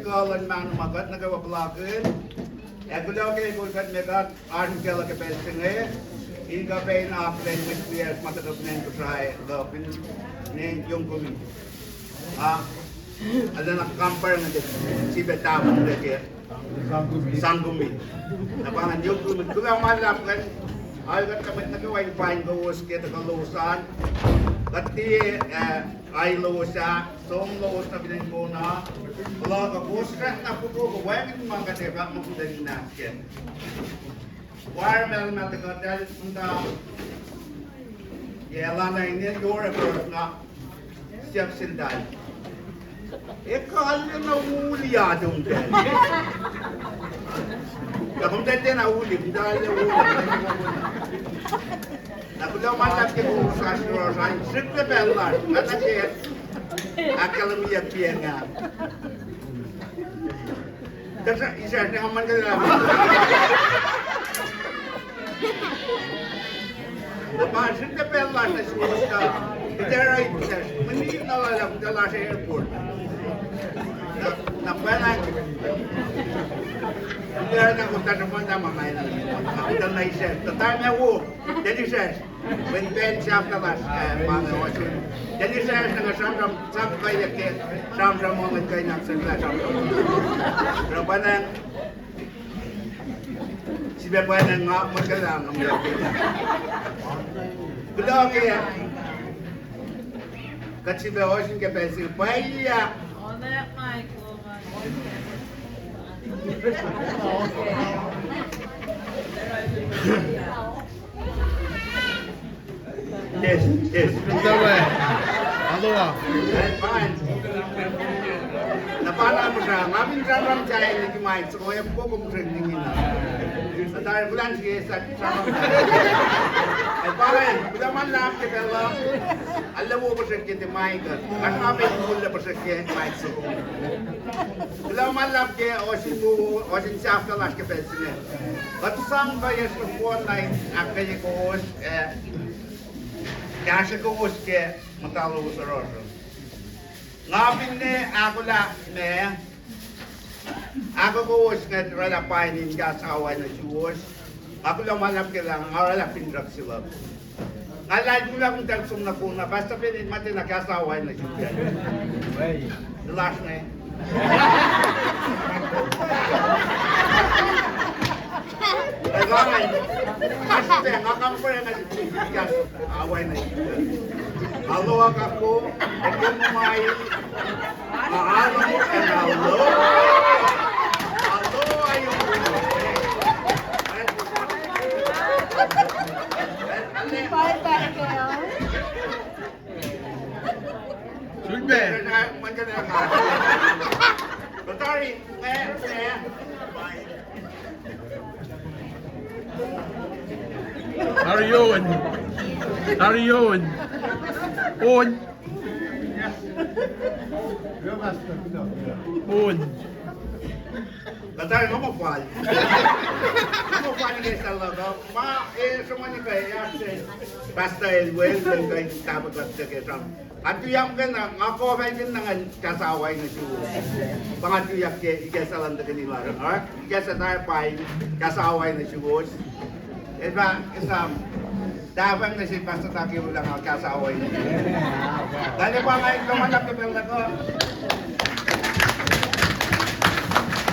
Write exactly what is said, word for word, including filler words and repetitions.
Kuloh luhn mahno ma kuht nuh kwewa puhlakihn. Ac kuloh ke kol kuht me kuht oasr in kacluh ke pacl se inge, in kuh pac in akihlen mwet wiyacsr ma tuhkuh fin acn Kosrae kuh fin ne Yongkumi. Ah, arulacna compare nuh ke sifilpac tahfuh nuh ke Sangkumi. Na pa ngan Yongkumi. Kuloh ma luhlahp kuht, alu kuht kuh mwet nuh kwewa in paing kowos ke tuhkuh lowos an. Kuht tiac, ah, alu lowos ah, som lowos nuh fin acn Kona. Kuloh kuh kowos srackna fokoko wacngihn ma kuht ac fahk muh kuht in nahs kac. Wire mahlmahl tuhkuh tahl muhta. Yac lana inge Europe na siyuck sel tahl, ekuh arulacna uli atomtahl. Na komtahl tiacna uli, komtahl uli. Na kuloh ma luhlahp ke kowos oasr yohrohsr an, srihklac pacl lasr, na nuh ke ahkkahlwemyeyuck ke nga. Tuhsruhk isracsr ne nga muhlkuhnlah. Na pa srihklac pacl lasr nuh suwos uh, kuht ac oruh ip sesr, mwe miting na lalah, kuht ac lasr airport. Na, na pwacnwacng, kuht ac oruh na kuht ac sruhmuhn na ma nga enenuh, kuht ac na isracsr, kuht ac na wo, kuht ac isracsr. Wen pacl sahflah lasr, ah, ma nga ohsun. Kuht ac isracsr na nga sramsram, sahp kuh ke sramsram ma nga kuh in ahksahfyelah sramsram. Oruh pwacnwacng, sifilpac pwacnwacng nga muhlkuhnlah nga muhlkuhnlah. Kuloh ke kuht sifilpac ohsun ke pacl se pwacye. Yes, yes. Aloha. Na pa na puhsra, nga fin sramsram sahyacn liki mic soko, ac fokoko puhsren liki na. Tari kulan sie sa sramsram. Ac pa kuloh ma luhlahp ke pacl uh, arlac wo puhsrek ke tiac mic uh. Kuht nga pac in kuloh puhsrek ke mic soko. Kuloh ma luhlahp ke ohsun wo, ohsun sahflah lasr ke pacl se inge. Kuht sang kuh yac sruhmuhn na in ahkkweye kowos, ah, kahsruh kowos ke muhta lowos yohrohsr uh. Nga finne ahkolah ma, ahkkweye kowos inge oraclah pain in kahs Hawaii nuh suwos. Nga kuloh ma luhlahp ke lah nga oraclah finsrak se luhk. Nga lahlmwetmwet lah kom tuh som nuh Kona, Pastor Bennett ma tiacna kahs Hawaii nuh sum kac. Lasr inge. Ac nga, nga srihpac, nga compare nuh sin kahs Hawaii nuh sum kac. Aloha kako, ac kom ma, ah, aloha, and aloha. Aloha, you. Sulbe. Tari on. Tari on. On. On. Kuht tari nga muh fal. Nga muh fal ke sel luhk uh. Ma, eh, sruhmuhn ke, eh, se Pastor Elwell, kuh in tahpuhk ke sram. Nga tuyak ke na, nga kof acn ke na ngan kahs Hawaii nuh suwos. Pa nga tuyak ke, ikacslah luhn tuhkweni lasr uh. Ikacslah tari pain kahs Hawaii nuh suwos. Epa, esam. Tahfweacng nuh sin Pastor Taki Ulang, kahs Hawaii. Tahl pa nga in kuloh ma luhlahp ke pacl luhk uh.